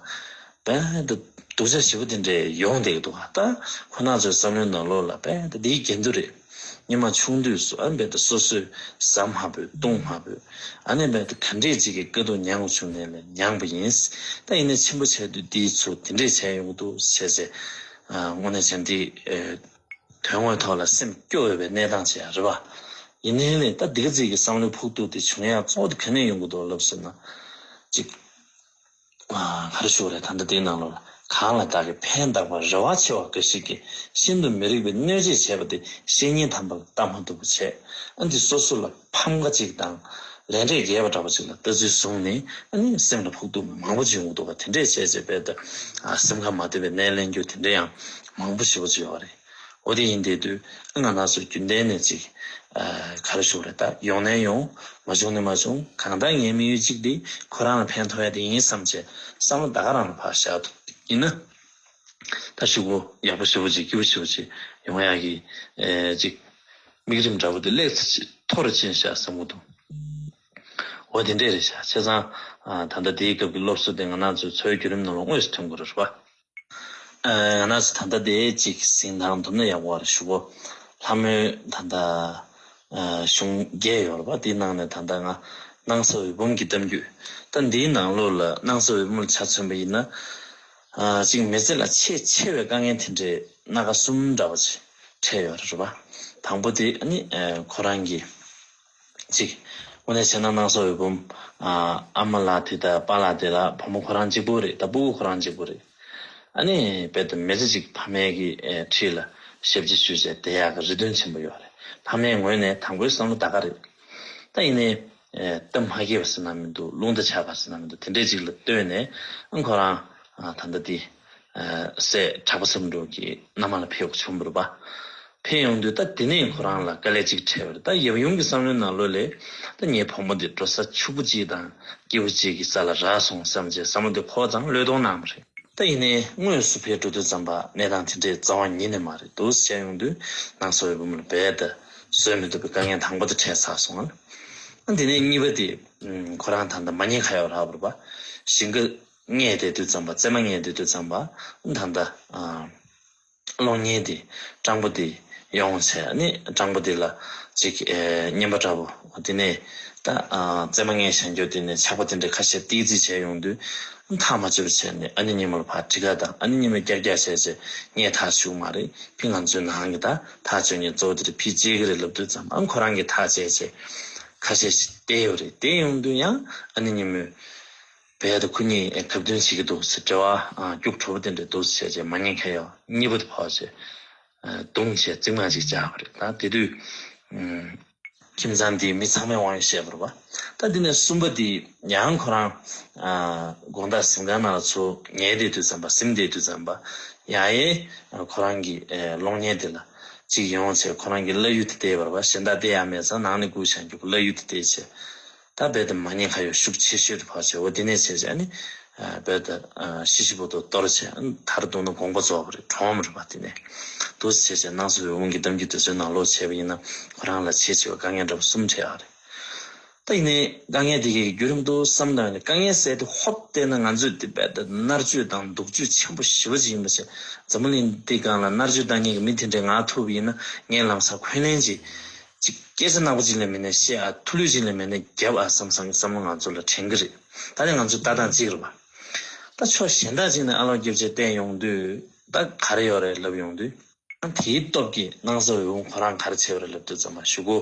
བས་ད་སྡུག་ཅག་ཞེ་པོ་དེ་འདྲས་ཡོང་བསྡད་ཀྱི་འདུག་ག་ད་ཁོ་ན་ཚོའི་བསམ་བློའི་ནང་ལོགས་ལ་བས་ད་འདིའི་འགལ་འདུ་རེད། སྔོན་མ་ཆུང་དུས་སུ་ཨ་བས་ད་སོ་སོས་ཟ་མ་ཕོད་བཏུང་མ་ཕོད། ཨ་ནི་བས་ད་ག་འདྲས་ཅིག་གི་དཀའ་སྡུག་མྱངས་དགོས་བྱུང་ནས་ལས་མྱངས་པ་ཡིན། ད་ཡིན་ནའི་ཆེན་པོ་བྱས་དུས་འདིའི་ཚོ་དེ་འདྲས་བྱས་ཡོང་གི་འདུག་ཟེར་ཟེར། དངོས་གནས་བྱས་འདི་དོན་དངོས་ཐོག་ལ་སེམས་སྐྱོ་འོས་པའི་གནས་སྟངས་བྱས་རེད་བ། ཡིན་ནའི་ལས་ད་འདི་ག་ཅིག་གི་བསམ་བློའི་ཕོག་ཐུག་དེ་བྱུང་ཡ་གཙོ་བོ་དེ་ག་ནས་ཡོང་གི་འདུག་ལབ་ཟེར་ན། ཅིག་ག་རེ་ཞུ་དགོས་རེད། ད་ལྟ་དེའི་ནང་ལོགས་ལ་གང་ལ་བདག་གིས་ཕན་བཏགས་པ་རེ་བ་ཆེ་བ་འགའ་ཞིག་གིས་ཤིན་ཏུ་མི་རིགས་པའི་གནོད་བྱེད་བྱས་པ་དེ་བཤེས་གཉེན་དམ་པར་ལྟ་མ་ཐུབ་པ་བྱས། ཨ་འདི་སོ་སོ་ལ་ཕམ་ཁ་ཅིག་དང་ལས་འབྲས་རྒྱས་པ་འདྲ་པོ་ཅིག་ལ་ལྟ་ཚུལ་བཟུང་ནས་ཨ་ནི་སེམས་ལ་ཕོག་ཐུག་མང་པོ་ཅིག་ཡོང་གི་འདུག་ག་དེ་འདྲས་བྱས་བྱས་པས་ད་སེམས་ཁ་མ་བདེ་བའི་ནད་ལེན་རྒྱུ་དེ་འདྲས་ཡང་མང་པོ་ཞེ་པོ་ཅིག་ཡོད་རེད། འོ་དེ་ཡིན་བསྡད་དུས་ང་རང་ཚོ་རྒྱུན་ལྡན་ནས་ཅིག་ག་རེ་ཞུ་རེད། ད་ཡོང་ནས་ཡོང་། མ་བྱུང་ནས་མ་བྱུང་། གང་ལྟར་ངའི་དམིགས་ཡུལ་གཅིག་འདི་ཁོ་རང་ལ་ཕན་ཐོགས་ཡ་དེ་ཡིན་བསམ་བྱས་བསམ་བློ་ད་ག་རང་ལ་ཕར་བཞག་ཐུབ་ཡིན་ན། ད་ཞུ་གོ་ཡག་པོ་ཞེ་པོ་ཅིག་སྐྱིད་པོ་ཞེ་པོ་ཅིག་ཡོང་ཡ་གི་ཅིག་དམིགས་རིམ་འདྲ་པོ་དེ་ལེགས་ཚ་ཅིག་མཐོ་རུ་ཕྱིན་ཤག་བསམ་གི་འདུག་འོ་དེ་འདྲས་རེད་ཤག་བྱས་ཙང་ད་ལྟ་དེའི་སྐབས་ཀྱི་སློབ་གསོ་དེ་ང་རང་ཚོའི་འཚོ་བའི་བརྒྱུད་རིམ་ནང་ལ་དངོས་སུ་ཐོན་དགོས་རེད་པ། ང་རང་ཚོ་ད་ལྟ་དེ་གཅིག་གཟིགས་སྟངས་བསྡོམས་ན་ཡག་པོ་རེད་ཞུ་གོ་ལྷ་མོའི་ད་ལྟ་གཞུང་བརྒྱད་ཡོད་རེད་པ། དེའི་ནང་ནས་ད་ལྟ་ང་སྣང་ས་འོད་འབུམ་གྱི་གཏམ་རྒྱུད། ད་འདིའི་ནང་ལོགས་ལ་སྣང་ས་འོད་འབུམ་ལ་ཆ་མཚོན་པ་ཡིན་ན། གཅིག་མི་ཚེ་ལ་ཆེས་ཆེ་བའི་དཀའ་ངལ་དེ་འདྲའི་སྣ་ཁ་གསུམ་འདྲ་བ་ཅིག་འཕྲད་ཡོད་རེད་པ། དང་པོ་དེ་ཨ་ནི་ཁོ་རང་གི་གཅིག་དངོས་གནས་བྱས་ན་སྣང་ས་འོད་འབུམ། ཨ་མ་ལགས་དེ་དང་པཱ་ལགས་དེ་ལ་བུ་མོ་ཁོ་རང་གཅིག་པུ་རེད། ད་སྤུ་གུ་ཁོ་རང་གཅིག་པུ་རེད། ཨ་ནི་དཔེ་དེ་མི་ཚེ་གཅིག་ཕ་མའི་གི་ཨེ་འཁྲིས་ལ་ཞབས་ཕྱི་ཞུས་བྱས་བསྡད་ཡག་གི་རེ་འདུན་ཆེན་པོ་ཡོད་རེད། ཕ་མའི་ངོས་ནས་དང་པོའི་བསམ་བློ་ད་ག་རེད། ད་ཡིན་ནའི་ཨེ་གཏམ་མ་སྐྱེས་པ་ཟེར་ན་མི་འདུག་རླུང་རྟ་ཆག་པ་ཟེར་ན་མི་འདུག་དེ་འདྲས་ཅིག་ལ་ལྟོས་ནས་ཨ་ཁོ་རང་ཨ་ད་ལྟ་དེ་ཨེ་སྲས་གྲགས་པ་བསམ་འགྲུབ་ཀྱི་མནའ་མ་ལ་ཕེབས་དགོས་བྱུང་བ་རེད་པ། ཕེབས་ཡོང་དུས་ད་དེ་ནས་ཁོ་རང་ལ་དཀའ་ལས་གཅིག་འཕྲད་པ་རེད། ད་ཡབ་ཡུམ་གྱི་བསམ་བློའི་ནང་ལོགས་ལས་ད་ངའི་བུ་མོ་འདི་འགྲོ་ས་ཕྱུག་པོ་གཅིག་དང་སྐྱིད་པོ་གཅིག་གི་ས་ལ་རག་སོང་བསམ་བྱས་བསམ་བློ་དེ་འཁོར་ཙང་བློས་གཏོང་གནང་བ་རེད། ད་ཡིན་ནའི་དངོས་སུ་ཕེབས་འགྲོ་དུས་ཙམ་པ་གནས་སྟངས་དེ་འདྲའི་རྩ་བ་ཉིད་ནས་མ་རེད་འདུག་བཤད་ཡོང་དུས་སྣང་ས་འོད་འབུམ་ལ་རྦད་དེ་བཟོད་མི་ཐུབ་པའི་དཀའ་ངལ་དང་པོ་དེ་འཕྲད་ཚར་སོང་ཨ། དེ་ནས་གཉིས་པ་དེ་ཁོ་རང་ད་ལྟ་མ་ཉེས་ཁ་ཡོག་རག་པ་རེད་པ། ཞིང་ཁ་རྙེད་བསྡད་དུས་ཙམ་པ་བཙས་མ་རྙེད་བསྡད་དུས་ཙམ་པ་ད་ལྟ་གློག་བརྙན་དེ་སྤྲང་པོ་དེ་ཡོང་བྱས་ནི་སྤྲང་པོ་དེ་ལ་ཅིག་ཨེ་རྔན་པ་འདྲ་པོ་དེ་ནས་ད་ཨ་བཙས་མ་རྙེད་བཞག་རྒྱུ་དེ་ནས་ཇག་པ་དེ་འདྲ་ཁ་ཤས་ཏིག་ཙི་བྱས་ཡོང་དུས་ཐག་མ་ཆོད་པ་བྱས་ནས་ཨ་ནེ་ཉི་མ་ལ་ཕར་དྲི་ག་དང་ཨ་ནེ་ཉི་མས་རྒྱག་རྒྱག་བྱས་བྱས་རྙེད་ཐག་ཆོད་མ་རེད། ཕི་ང་ཚོའི་ནང་གི་ད་ཐག་ཆོད་ཉིན་གཙོ་བོ་དེ་རེད། ཕི་བཅད་གི་རེད་ལབ་དུས་ཙམ་ཨ་ཁོ་རང་གིས་ཐག་བཅད་བྱས་ཁ་ཤས་ཤིག་བལྟས་ཡོད་རེད། བལྟས་ཡོང་དུས་ཡང་ཨ་ནེ་ཉི་མས། བལ་དུ་ཁོ་གཉིས་ཨེ་གབ་མཐུན་བྱེད་ཀྱི་འདུག་ཟེར་འབྲེལ་བ་ཨ་སྐྱུག་བྲོ་བོ་དེ་འདྲ་འདུག་ཟེར་བྱས་མ་ཉེས་ཁ་ཡོག་གཉིས་པོ་དེ་ཕོག་བྱས་ཨ་བརྡུངས་བྱས་རྩིག་མ་ཅིག་བཅག་པ་རེད། ད་དེ་དུས་ཨུམ་ཁྱིམ་ཚང་དེའི་མི་ཚང་མས་དབང་ཡོད་བཤད་པ་རེད་པ། ད་དེ་ནས་གསུམ་པ་དེ་ཡང་ཁོ་རང་ཨ་དགོང་དག་གཟིམ་ཁང་ནང་ལ་ཚུར་ཉལ་བསྡད་དུས་ཙམ་པ་གཟིམ་བསྡད་དུས་ཙམ་པ་ཡ་ཡེ་ཨ་ཁོ་རང་གི་ཨེ་གློག་བརྙན་དེ་ལ་ཅིག་ཡོང་བྱས་ཁོ་རང་གི་བླ་གཡུ་དེ་བལྟས་པ་རེད་པ། གཞན་དག་བལྟས་ཡ་མེད་ཙང་ནང་ནས་སྒུག་བཞག་རྒྱུ་བླ་གཡུ་དེ་བལྟས་བྱས། ད་རྦད་དེ་མ་ཉེས་ཁ་ཡོག་ཤུགས་ཆེ་ཤོས་དེ་ཕར་བྱས། འོ་དེ་ནས་བྱས་བྱས་ཨ་ནི་རྦད་དེ་ཤི་ཤི་བོ་དོ་གཏོར་བྱས་ཨ་ནི་མཐར་གཏུགས་ན་དགོངས་པ་རྫོགས་པ་རེད། གྲོངས་པ་རེད་པ། དེ་ནས་འདུག་སེ་བྱས་བྱས་སྣང་ས་འོད་འབུམ་གྱི་གཏམ་རྒྱུད་དེ་ཚོའི་ནང་ལོགས་བྱས་པ་ཡིན་ན་ཁོ་རང་ལ་ཆེས་ཆེ་བའི་དཀའ་ངལ་འདྲ་པོ་གསུམ་འཕྲད་ཡོད་རེད། ད་ཡིན་ནའི་དཀའ་ངལ་དེ་གའི་བརྒྱུད་རིམ་དུ་བསམ་བློ་བཏང་ནས་དཀའ་ངལ་ཟེར་དེ་ཧོབ་བལྟས་ན་ང་ཚོས་དེ་རྦད་དེ་མནར་གཅོད་དང་སྡུག་སྤྱོད་ཆེན་པོ་ཞེ་པོ་ཅིག་ཡིན་པ་བྱས། འཛམ་བུ་གླིང་འདི་སྒང་ལ་མནར་གཅོད་བཏང་མཁན་གྱི་མི་དེ་འདྲས་ང་ཐུག་པ་ཡིན་ན་ངས་ལམ་སང་འཁོན་ལན་ཅིག་ཅིག་སྐད་ཆ་ནག་པོ་ཅིག་ལས་མེད་ནས་བཤད་ཨ། ཐུ་ལུད་ཅིག་ལས་མེད་ནས་རྒྱབ་ཨ་བསམ་བསམ་གྱི་བསམ་བློ་ང་ཚོ་ལ་དྲན་གྱི་རེད། ད་ནི་ང་ཚོ་ལྟ་སྟངས་གཅིག་རེད་པ། ད་ཕྱོགས་གཞན་དག་ཅིག་ནས་ཨ་ལོག་རྒྱབ་བྱས་བལྟས་ཡོང་དུས་ད་ག་རེ་ཡོད་རེད་ལབ་ཡོང་དུས། ཨ་དེའི་སྟོབས་ཀྱིས་སྣང་ས་འོད་འབུམ་ཁོ་རང་ག་རེ་བྱས་པ་རེད་ལབ་དུས་ཙམ་པ་གཞུག་གུ་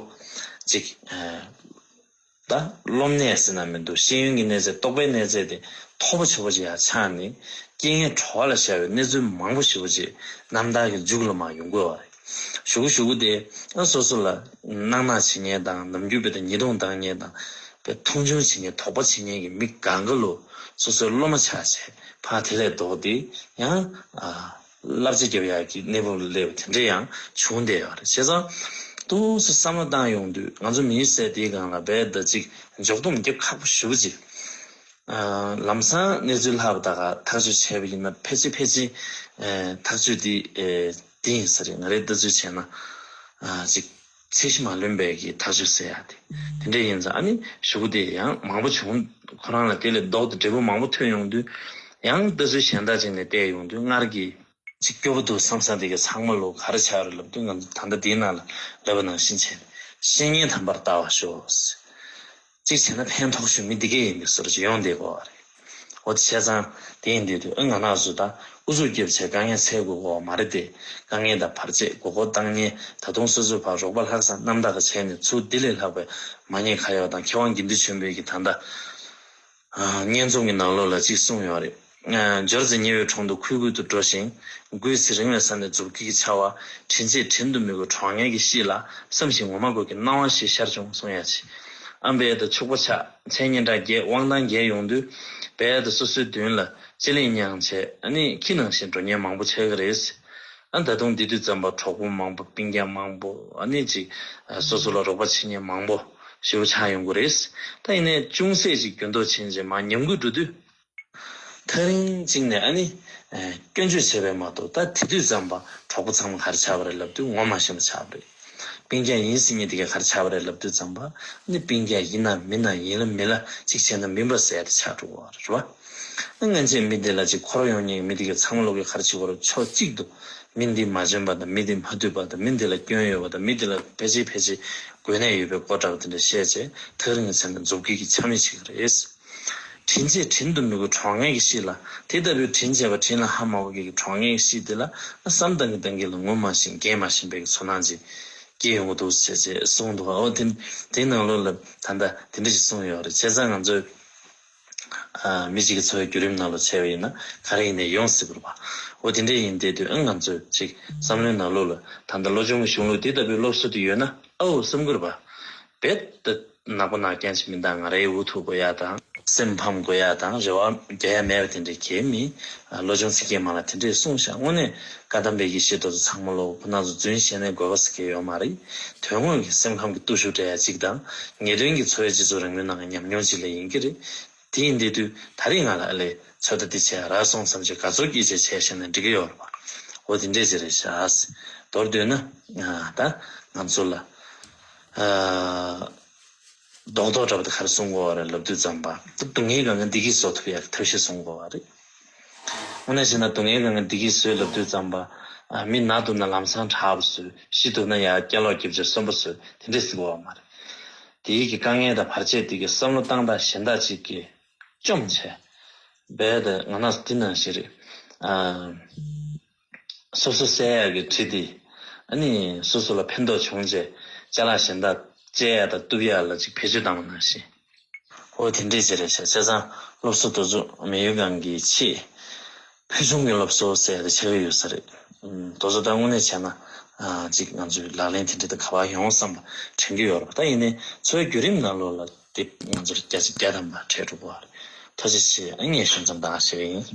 ཅིག་ཨ་ ད་སློབ་གནས་ཟེར་ན་མི་འདུག་ཤེས་ཡོན་གྱི་གནས་ཚད། རྟོགས་པའི་གནས་ཚད་དེ་མཐོ་པོ་ཆེ་པོ་ཅིག་ཡར་ཆགས་ནས། རྐྱེན་ངན་གྲོགས་ལ་ཤར་བའི་གནས་ཚུལ་མང་པོ་ཞེ་པོ་ཅིག་རྣམ་ཐར་གྱི་མཇུག་ལ་མར་ཡོང་གི་ཡོད་རེད། གཞུག་གུ་གཞུག་གུ་དེ་ཨ་སོ་སོ་ལ་སྣང་བརྙན་བྱེད་མཁན་དང་། ནམ་རྒྱུན་དཔེ་དེ་ཉེས་རྡུང་བཏང་མཁན་དང་། དཔེ་མཐོང་ཆུང་བྱེད་མཁན། དོགས་པ་བྱེད་མཁན་གྱི་མི་གང་ག་ལ་སོ་སོའི་སློབ་མ་ཆགས་བྱས། ཕར་དེ་ལས་ལྡོག་སྟེ་ཡང་ཨ་བསླབ་བྱ་རྒྱབ་ཡག་གི་གནས་བབ་ལ་སླེབས་པ་དེ་འདྲ་ཡང་བྱུང་བསྡད་ཡོད་རེད། བྱས་ཙང་ཏོག་ཙམ་བསམ་བློ་བཏང་ཡོང་དུས། ང་ཚོ་མི་ཡུལ་ཟེར་དེའི་སྒང་ལ་རྦད་དེ་ཅིག་འཇོག་སྡོམ་རྒྱབ་ཁག་པོ་ཞེ་པོ་ཅིག་ཨ་ལམ་སང་གནས་ཚུལ་ལྷག་པ་དག་ཐག་གཅོད་བྱས་པ་ཡིན་ན། ཕལ་ཆེར་ཕལ་ཆེར་ཨེ་ཐག་གཅོད་དེ་ཨེ་དེ་ཡིན་ས་རེད། ང་རའི་ལྟ་ཚུལ་བྱས་ན། ཨ་ཅིག་ཚད་གཞི་མ་ལོན་པའི་གི་ཐག་གཅོད་ཟེར་ཡག་དེ་དེ་འདྲ་ཡིན་ཙང་། ཨ་ནི་གཞུག་གུ་དེ་ཡང་མང་པོ་བྱུང་། ཁོ་རང་ལ་དེ་ལས་ལྡོག་སྟེ་འབྲས་བུ་མང་པོ་ཐོན་ཡོང་དུས། ཡང་ལྟ་ཚུལ་གཞན་དག་ཅིག་ནས་བལྟས་ཡོང་དུས། སྔར་གྱི་ཅིག་སྐྱོ་པོ་འདུག་བསམ་བསམ་དེ་ག་ཚང་མ་ལོ་ག་རེ་ཆགས་རེད་ལབ་དུས། ང་ཚོ་ད་ལྟ་དེའི་ནང་ལ་ལབ་པ་ནང་བཞིན་བྱས། བཤེས་གཉེན་དམ་པར་ལྟ་བར་ཤོག་གཅིག་བྱས་ན་ཕན་ཐོགས་ཤོས་མི་འདི་གས་ཡིན་པའི་བཟོ་འདྲ་ཅིག་ཡོང་བསྡད་ཀྱི་ཡོད་རེད། འོ་དེ་བྱས་ཙང་དེ་ཡིན་དུས་དུས་ཨ་ང་རང་ཚོ་ད་ཨུ་ཚུགས་རྒྱབ་བྱས་དཀའ་ངལ་སེལ་དགོས་ཀྱི་མ་རེད་དེ། དཀའ་ངལ་དང་བར་ཆད། མགོ་སྐོར་བཏང་མཁན། ད་དུང་སོ་སོའི་ཕར་རོགས་པ་ལྷག་བསམ་རྣམ་དག་གིས་བྱས་ནས། ཚུར་འདི་ལས་ལྷག་པའི་མ་ཉེས་ཁ་གཡོག་དང་། མཁས་དབང་དགེ་འདུན་ཆོས་འཕེལ་གྱིས་ད་ལྟ་ཨ་སྙན་རྩོམ་གྱི་ནང་ལོགས་ལ་ཅིག་གསུངས་ཡོད་རེད། ཨ་འབྱོར་ཚེ་ཉེ་བའི་དྲུང་དུ་འཁོལ་འཁོལ་དུ་འགྲོ་ཞིང་། རྒུད་ཚེ་རིང་བའི་ས་ནས་མཛུབ་དཀྱིལ་གྱི་ཆར་པ། དྲིན་ཆེ་དྲིན་དུ་མི་དགོས་གྲོགས་ངན་གྱི་གཤིས་ལ། བསམ་བཞིན་ངོ་མ་དགོས་ཀྱི་སྣང་བ་ཞིག་ཤར་བྱུང་གསུང་ཡ་ཆེ། ཨ་རྦད་དེ་ཕྱུག་པོ་ཆགས། མཚན་སྙན་གྲགས་རྒྱས། དབང་ཐང་རྒྱས་ཡོང་དུས། རྦད་དེ་སོ་སོའི་མདུན་ལ་སྤྱི་ལེ་མྱངས་བྱས། ཨ་ནི་ཁྱི་ནང་བཞིན་འགྲོ་མཁན་མང་པོ་ཆགས་ཀྱི་རེད། ཨ་ད་དུང་འདི་དུས་ཙམ་པ་གྲོགས་པོ་མང་པོ། སྤུན་ཀྱག་མང་པོ། ཨ་ནི་ཅིག་ཨ་སོ་སོ་ལ་རོགས་པ་བྱེད་མཁན་མང་པོ་ཞེ་པོ་ཆགས་ཡོང་གི་རེད། ད་ཡིན་ནའི་ཅུང་ཟད་ཅིག་འགྱུར་ལྡོག་ཕྱིན་རྗེས་མར་ཉམས་རྒུད་འགྲོ་དུས། ཐག་རིང་གཅིག་ནས་ཨ་ནི་ཨ་སྐྱོན་བརྗོད་བྱས་པས་མ་གཏོགས། ད་དེ་དུས་ཙམ་པ་གྲོགས་པོ་ཚང་མ་ག་རེ་ཆགས་པ་རེད་ལབ་དུས། ངོ་མ་ཤེས་པ་ཆགས་པ་རེད། སྤུན་ཀྱག་ཡིན་ཟེར་མཁན་དེ་གས་ག་རེ་ཆགས་པ་རེད་ལབ་དུས་ཙམ་པ། ཨ་ནི་སྤུན་ཀྱག་ཡིན་ན་མིན་ན། ཡིན་ལ་མིན་ལ། གཅིག་བྱས་ན་མིན་པ་ཟེར་ཡ་དེ་ཆགས་འགྲོ་གི་ཡོད་རེད་པ། ཨ་སྔན་ཆད་མི་དེ་ལ་ཅིག་འཁོར་ཡོང་མཁན་གྱི་མི་དེ་གས་ཚང་མ་ལོག་གིས་ག་རེ་བྱེད་ཀྱི་ཡོད་རེད། ཕྱོགས་གཅིག་ཏུ་མི་འདི་མ་འཇོན་པ་དང་། མི་འདི་མ་འདུས་པ་དང་། མི་འདི་ལ་སྐྱོན་ཡོད་པ་དང་། མི་འདི་ལ་ཕལ་ཆེར་ཕལ་ཆེར་དགོས་གནད་ཡོད་པའི་སྐོར་འདྲ་པོ་དེ་འདྲ་བཤད་བྱས། ཐག་རིང་ནས་མཛུབ་དཀྱིལ་གྱི་ཆར་པ་བྱེད་ཀྱི་རེད། དྲིན་ཆེ་དྲིན་དུ་མི་དགོས་གྲོགས་ངན་གྱི་གཤིས་ལ། དེ་ལྟ་བུའི་དྲིན་ཆེ་བ། དྲིན་ལ་ཧ་མ་གོ་མཁན་གྱི་གྲོགས་ངན་གྱི་གཤིས་དེ་ལ་བསམ་བཏང་གིན་བཏང་གིན་ལ་ངོ་མ་ཤེས། འགན་མ་ཤེས་པའི་ཚོར་སྣང་ཅིག་སྐྱེ་ཡོང་གི་འདུག་ཟེར་བྱས་གསུངས་འདུག། འོ་དེ་དེའི་ནང་ལོགས་ལ་ད་ལྟ་དེ་འདྲ་ཞིག་གསུངས་ཡོད་རེད། བྱས་ཙང་ང་ཚོས་ཨ་མི་གཅིག་གི་འཚོ་བའི་བརྒྱུད་རིམ་ནང་ལ་བྱས་པ་ཡིན་ན་ག་རེ་ཡིན་ནའི་ཡོང་སྲིད་པ་རེད་པ། འོ་དེ་འདྲ་ཡིན་བསྡད་དུས། ཨ་ང་ཚོས་ཅིག་བསམ་བློའི་ནང་ལོགས་ལ་ད་ལྟ་བློ་སྦྱོང་གི་གཞུང་ལུགས་དེ་ལྟ་བུའི་སློབ་གསོ་དེ་ཡོད་ན་ཨའོ་བསམ་གྱི་རེད་པ། རྦད་དེ་ནག་པོ་ནག་རྐྱང་ཅིག་མིན་ད། ང་རའི་འུ་ཐུག་དགོས་ཡ་དང་། སེམས་ཕམ་དགོས་ཡ་དང་། རེ་བ་རྒྱག་ཡ་མེད་པ་དེ་འདྲའི་གང་ཡང་མིན། ཨ་བློ་སྦྱོང་ཚིག་བརྒྱད་མ་ལ་དེ་འདྲས་གསུངས་ཤག། དངོས་གནས་བཀའ་གདམས་པའི་ཡེ་ཤེས་དེ་ཚོ་ཚང་མ་ལོ་ཁོ་ན་ཚོ་རྫུན་བཤད་ནས་དགོས་པ་ཟེར་མཁན་ཡོད་མ་རེད། དོན་དངོས་ཀྱི་སེམས་ཁམས་ཀྱི་བརྟུལ་ཞུགས་སྤྲད་ཡ་གཅིག་དང་། ངེས་དོན་གྱི་འཚོ་བའི་སྤྱི་ཚོགས་རང་མོས་ནང་གི་ཉམས་མྱོང་གཅིག་ལ་ཡིན་གྱི་རེད། དེ་ཡིན་བསྡད་དུས་ད་རེས་ང་ལ་ཨ་ལས་ཚོད་ལྟ་འདི་བྱས་རག་སོང་བསམ་བྱས་དགའ་ཚོར་སྐྱེད་བྱས་བྱས་བཞག་ན་འགྲིག་གི་ཡོད་རེད་པ། འོ་དེ་འདྲས་ཅིག་རེད་ཤག། མདོར་བསྡུས་ན་ཨ་ད་ང་ཚོ་ལ་ཨ་རྡོག་རྡོག་འདྲ་པོ་དེ་ག་རེ་གསུང་དགོས་པ་རེད་ལབ་དུས་ཙམ་པ། སྡུག་བསྔལ་གང་ག་བདེ་སྐྱིད་བཟོ་ཐུབ་ཡག་གི་ཐབས་ཤེས་གསུང་དགོས་པ་རེད། དངོས་གནས་བྱས་ན་སྡུག་བསྔལ་གང་ག་བདེ་སྐྱིད་བཟོས་ལབ་དུས་ཙམ་པ། ཨ་མི་ན་འདུག་ན་ལམ་སང་དྲག་པོ་བཟོས། ཤི་འདུག་ན་ཡར་སྐྱ་ལོག་རྒྱབ་བྱས་གསོན་པོ་བཟོས། དེ་འདྲས་ཟེར་དགོས་པ་མ་རེད། དེའི་གི་དཀའ་ངལ་དང་བར་ཆད་དེ་གི་བསམ་བློ་བཏང་སྟངས་གཞན་དག་ཅིག་གིས་བཅོམ་བྱས། རྦད་དེ་ང་རང་ཚོ་འདི་ནང་བཞིན་རེད། ཨ་སོ་སོ་བསད་ཡག་གི་གྲི་དེ། ཨ་ནི་སོ་སོ་ལ་ཕན་ཐོགས་བྱུང་རྗེས་ཅ་ལག་གཞན་དག་བཅད་ཡག་དང་གཏུབ་ཡག་ལ་ཅིག་བེད་སྤྱོད་བཏང་བ་ནང་བཞིན། འོ་དེ་འདྲས་ཅིག་རེད་ཤག། བྱས་ཙང་སློབ་གསོ་དེ་ཚོ་མི་ཡུལ་སྒང་གི་ཆེས་ཕུལ་བྱུང་གི་སློབ་གསོ་ཟེར་ཡག་དེ་ཆགས་ཀྱི་ཡོད་ས་རེད། ཨུམ། དེ་ཚོ་ད་དངོས་གནས་བྱས་ན་ཨ་ཅིག་ང་ཚོས་ལག་ལེན་དེ་འདྲ་དེ་ག་པར་ཡོང་བསམ་པ་དྲན་གྱི་ཡོད་རེད་པ། ད་ཡིན་ནའི་འཚོ་བའི་བརྒྱུད་རིམ་ནང་ལོགས་ལ་དེ་ང་ཚོར་བརྒྱ་ཆ་བརྒྱ་ཐམ་པ་འཕྲད་འགྲོ་གི་རེད། ཐུགས་རྗེ་ཆེ། ཨ་ངས་ཞུ་མཚམས་འདི་ག་བཞག་གི་ཡིན།